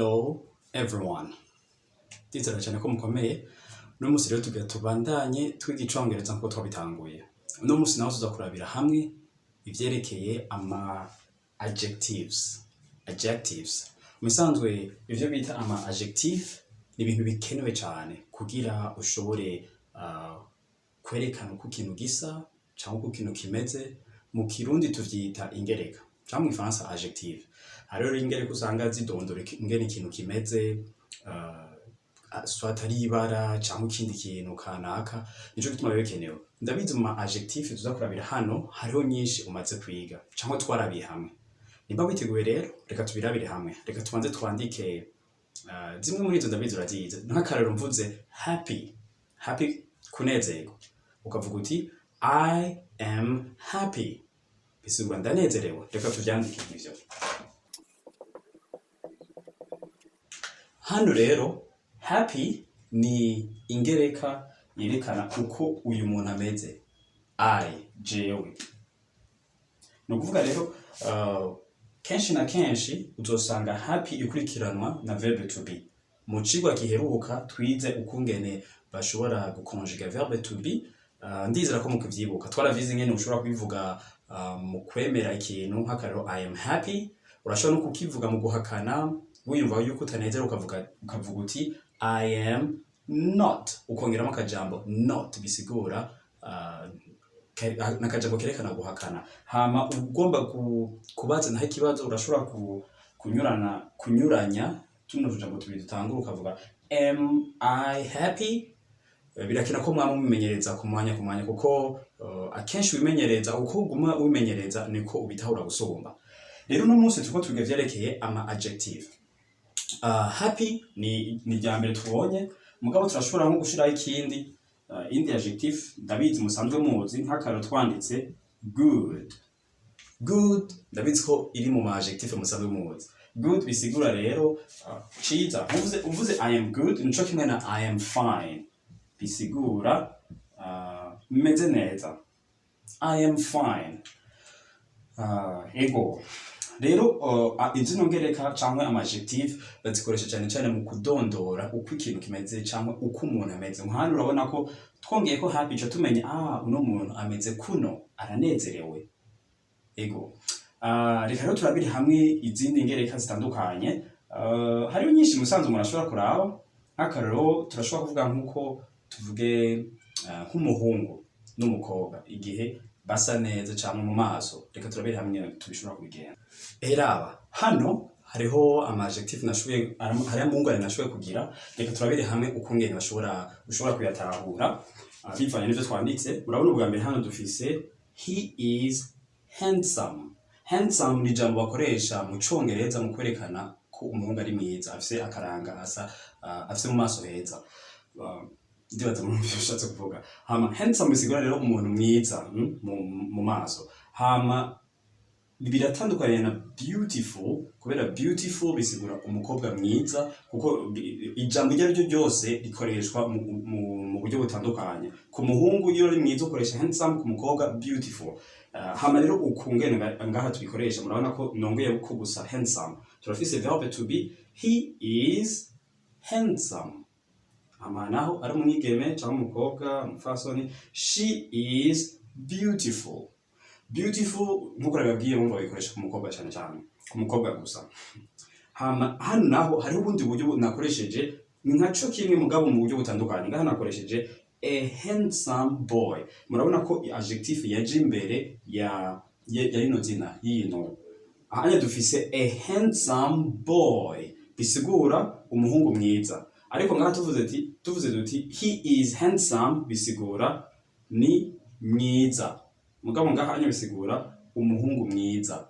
Hello everyone. Ndizera cyane ko mukomeye. Uno munsi rero tugira tubandanye twiga icongereza nkuko twabitanguye. Uno munsi naho tuza kurabira hamwe ivyerekeye ama adjectives. Adjectives. Mu bisanzwe ivyo bita ama adjective ni ibintu bikenewe cyane kugira ushobore kwerekana uko ikintu gisa canke uko ikintu kimeze. Mu Kirundi tuvyita ingereka canke mu Gifaransa adjective. Hariho rero ingereka usanga zidondora ingene ikintu kimeze, soit ari ibara canke ikindi kintu kanaka, nico gituma biba bikenewe. Ndabizi mu ma adjective tuza kurabira hano hariho nyinshi umaze kwiga canke twarabiye hamwe. Nimba witeguye rero, reka tubirabire hamwe. Reka tubanze twandike zimwe muri izo, ndabizi urazizi. Nk'akarorero, mvuze happy, happy kunezerwa, ukavuga uti "I am happy", bisigura ndanezerewe. Reka tuvyandike ivyo. Hano rero happy ni ingereka yerekana uko uyu muntu ameze, I, jewe. Ni ukuvuga rero kenshi na kenshi uzosanga happy ikurikiranwa na verbe to be. Mu cigwa giheruka twize ukungene bashobora gukonjuga verbe to be, ndizera ko mukivyibuka. Twaravyize ingene ushobora kubivuga mu kwemera ikintu, nk'akarorero "I am happy". Urashobora no kukivuga mu guhakana, wiyumva yuko utanezerewe, ukavuga uti "I am not", ukongeramo akajambo not bisigura n'akajambo kerekana guhakana. Hama ugomba kubaza naho ikibazo, urashobora kunyuranya tuno tujambo tubiri dutangura, ukavuga "Am I happy?" Birakina ko mwama mubimenyereza ku mwanya ku mwanya, kuko akenshi wimenyereza, uko uguma wimenyereza niko ubitahura gusumba. Rero uno munsi turiko twiga ivyerekeye ama adjective. Happy ni irya mbere tubonye, mugabo turashobora nko gushiraho ikindi, indi adjective ndabizi musanzwe muzi. Nk'akarorero, twanditse good. Good ndabizi ko iri mu ma adjective musanzwe muzi. Good bisigura rero ciza. Uvuze "I am good" nico kimwe na "I am fine", bisigura meze neza. I am fine. Ego rero izino ngereka canke ama adjective bazikoresha cyane cyane mu kudondora uko ikintu kimeze canke uko umuntu ameze. Nk'hano urabona ko twongeye ko happy, ico tumenya ah, uno muntu ameze kuno, aranezerewe. Ego, reka rero turabire hamwe izindi ngereka zitandukanye. Hariho nyinshi musanzwe umuntu ashobora kuraba. Nk'akarorero, turashobora kuvuga nk'uko tuvuge nk'umuhungu n'umukobwa igihe basa neza canke mu maso. Reka turabire hamwe tubishobora kubigenza. Eraba hano hariho ama adjective nashoboye, hariho amungane nashoboye kugira. Reka turabire hamwe ukungene bashobora ushobora kuyatahura bivanye n'ivyo twanditse. Urabona ubwa mbere hano dufise "He is handsome". Handsome ni ijambo bakoresha mu Congereza mu kwerekana ko umuhungu ari mwiza, afise akaranga, asa afise mu maso heza. Ndibaza mu ivyo ushatse kuvuga. Hama handsome bisigura rero umuntu mwiza mu maso. Hama biratandukanye na beautiful, kubera beautiful bisigura umukobwa mwiza, kuko ijambo iryo ari ryo ryose rikoreshwa mu buryo butandukanye. Ku muhungu iyo ari mwiza ukoresha handsome, ku mukobwa beautiful. Hama rero ukungene ngaha tubikoresha, murabona ko nongeye ko gusa handsome, turafise verbe to be, he is handsome. Hama naho ari umwigeme cyangwa umukobwa, umupfasoni, she is beautiful. Beautiful nkuko nabibabwiye, bumva babikoresha ku mukobwa cyane cyane, ku mukobwa gusa. Hama hano naho hariho ubundi buryo nakoresheje, ni nkaco kimwe mugabo mu buryo butandukanye. Ngaha nakoresheje a handsome boy. Murabona ko adjectif yaje imbere ya rino zina yino. Ahanya dufise a handsome boy, bisigura umuhungu mwiza. Ariko ngaha tuvuze duti "He is handsome", bisigura ni mwiza, mugabo ngaha anya bisigura umuhungu mwiza,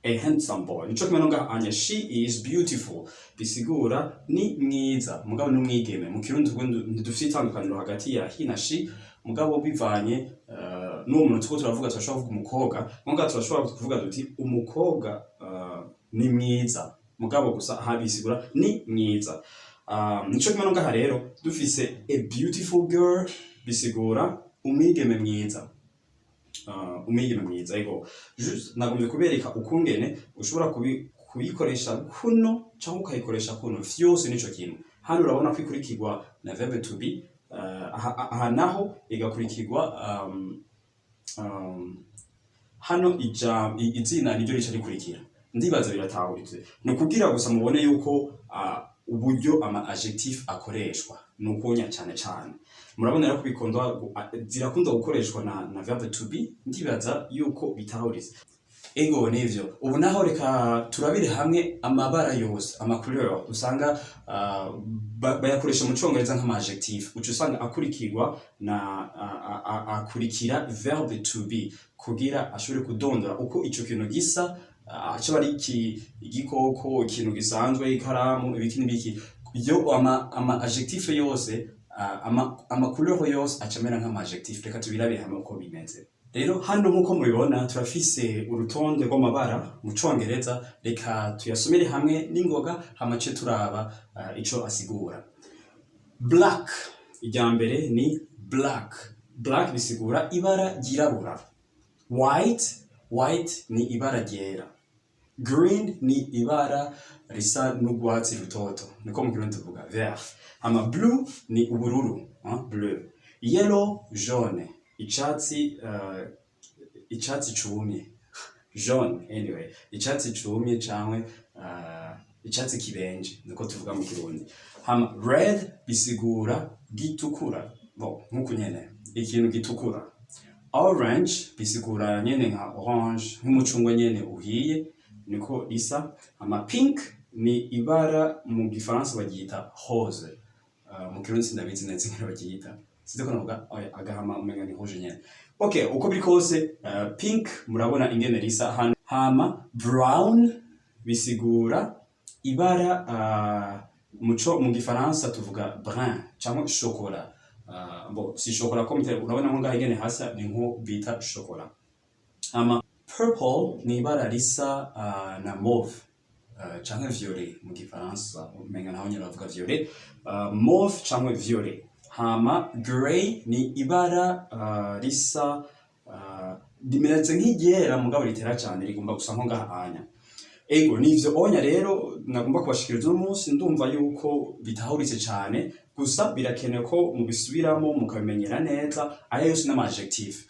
a handsome boy. Nico kimwe no ngaha anya "She is beautiful", bisigura ni mwiza, mugabo ni umwigeme. Mu Kirundi twebwe ntidufite itandukaniro hagati ya he na she, mugabo bivanye n'uwo muntu turiko turavuga, turashobora kuvuga umukobwa, mugabo turashobora kuvuga duti umukobwa ni mwiza, mugabo gusa aha bisigura ni mwiza. Nico kimwe no ngaha rero dufise a beautiful girl, bisigura umwigeme mwiza. Umwigeme mwiza. Ego, just nagomvye kubereka ukungene ushobora Kuyikoresha kuno cyangwa ukayikoresha kuno, vyose nico kimwe. Hano urabona ko ikurikirwa na verbe to be, aha naho igakurikirwa hano ija izina niryo rica rikurikira. Ndibaza biratahuritse. Ni ukugira gusa mubone yuko uburyo ama adjectif akoreshwa ni ukunya cyane cyane. Murabona rero ko bikundwa zirakunda gukoreshwa na verbe to be. Ndibaza yuko bitahuritse. Ego, nivyo. Ubu naho reka turabire hamwe amabara yose, ama couleur usanga bayakoresha mu Congereza nk'ama adjectif. Uca usanga akurikirwa na akurikira verbe to be kugira ashobore kudondora uko ico kintu gisa, coba ari igikoko, ikintu gisanzwe, ikaramu, ibiki n'ibiki. Iyo ama adjectif yose, ama couleur yose aca amera nk'ama adjectif. Reka tubirabire hamwe uko bimeze. Rero hano nk'uko mubibona turafise urutonde rw'amabara mu Congereza. Reka tuyasomere hamwe n'ingoga, hama ce turaba ico asigura. Black, irya mbere ni black. Black bisigura ibara ryirabura. White, white ni ibara ryera. Green ni ibara risa n'urwatsi rutoto, niko mu Kirundi tuvuga vert. Hama blue ni ubururu, hein, bleu. Yellow, jaune, icatsi, icatsi cumye, jaune anyway, icatsi cumye canke icatsi kibenje, niko tuvuga mu Kirundi. Hama red bisigura gitukura, bon, nkuko nyene ikintu gitukura. Orange bisigura nyene nka orange, nk'umucungwe nyene uhiye, niko risa. Hama pink ni ibara, mu Gifaransa baryita rose. Mu Kirundi sindabizi neza ingene baryita, sinzi ko navuga oya, agahama, umenga ni rouge nyene. Okay, uko biri kose, pink murabona ingene risa hano. Hama brown bisigura ibara, muco mu Gifaransa tuvuga brun cyangwa chocolat. Bon, si chocolat ko mutari, urabona nko ngaho ingene hasa ni nko bita chocolat. Hama purple ni ibara risa na mauve, canke violet mu Gifaransa, umenga naho nyene bavuga violet, mauve canke violet. Hama grey ni ibara risa, rimeze nk'iryera mugabo ritera cane, rigomba gusa nko ngaha anya. Ego, nivyo onya rero nagomba kubashikiriza uno munsi. Ndumva yuko bitahuritse cane, gusa birakenewe ko mubisubiramo mukabimenyera neza. Aya yose n'ama adjectif.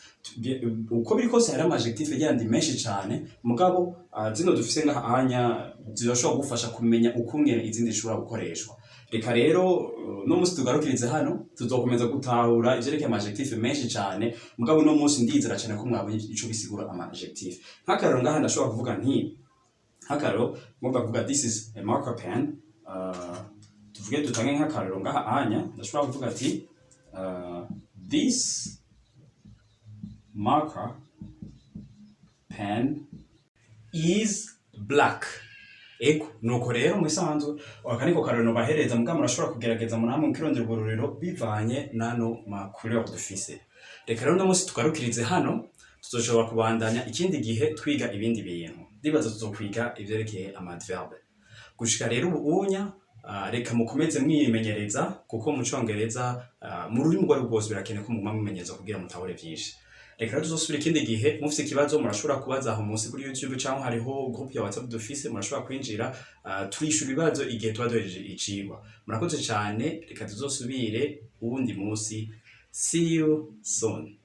Uko biri kose hari ama adjectif yandi menshi cane, mugabo zino dufise ngaha anya zirashobora kugufasha kumenya ukungene izindi zishobora gukoreshwa. Reka rero uno munsi tugarukirize hano. Tuzokomeza gutahura ivyerekeye ama adjectif menshi cane, mugabo uno munsi ndizera cane ko mwabonye ico bisigura ama adjectif. Nk'akarero ngaha ndashobora kuvuga nti, nk'akarero ngomba kuvuga "This is a marker pen." Tuvuge dutange nk'akarero ngaha anya, ndashobora kuvuga ati "This marker pen is black." Ego, nuko rero mu isanzwe aka niko karero nobahereza, mugabo murashobora kugerageza munamwe mukirondera uburorero bivanye nano ma couleur dufise. Reka rero uno munsi tugarukirize hano. Tuzoshobora kubandanya ikindi gihe twiga ibindi bintu. Ndibaza tuzokwiga ivyerekeye ama adverbe. Gushika rero ubu unya, reka mukomeze mwimenyereza, kuko mu Congereza, mu rurimi urwo ari rwose, birakenewe ko muguma mwimenyereza kugira mutahure vyinshi. Reka rero tuzosubira ikindi gihe. Mufise ikibazo murashobora kubaza aho munsi kuri YouTube, cyangwa hariho group ya WhatsApp dufise, murashobora kwinjira, turishura ibibazo igihe tuba duhejeje icigwa. Murakoze cyane. Reka tuzosubire uwundi munsi. See you soon.